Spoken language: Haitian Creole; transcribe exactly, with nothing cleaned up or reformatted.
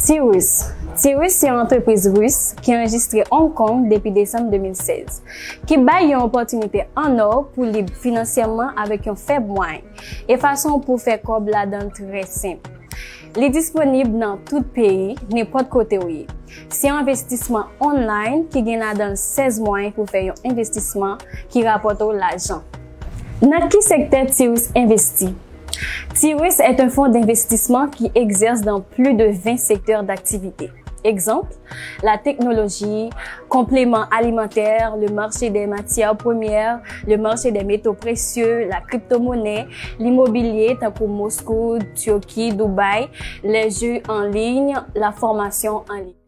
Tirus. Tirus se yon antrepriz ris ki anrejistre Hong Kong depi desanm de mil sèz, ki bay yon opòtinite an or pou lib finansyèman avèk yon fèb mwayen, e fason pou fè kòb ladan l trè senp. Li disponib nan tout peyi, nenpòt kote w ye. Se yon envestisman online ki gen ladan l sèz mwayen pou fè yon envestisman ki rapòte w lajan. Nan ki sektè Tirus envesti? Tirus est un fonds d'investissement qui exerce dans plus de vingt secteurs d'activité. Exemple, la technologie, compléments alimentaires, le marché des matières premières, le marché des métaux précieux, la crypto-monnaie, l'immobilier, tankou Moscou, Turquie, Dubaï, les jeux en ligne, la formation en ligne.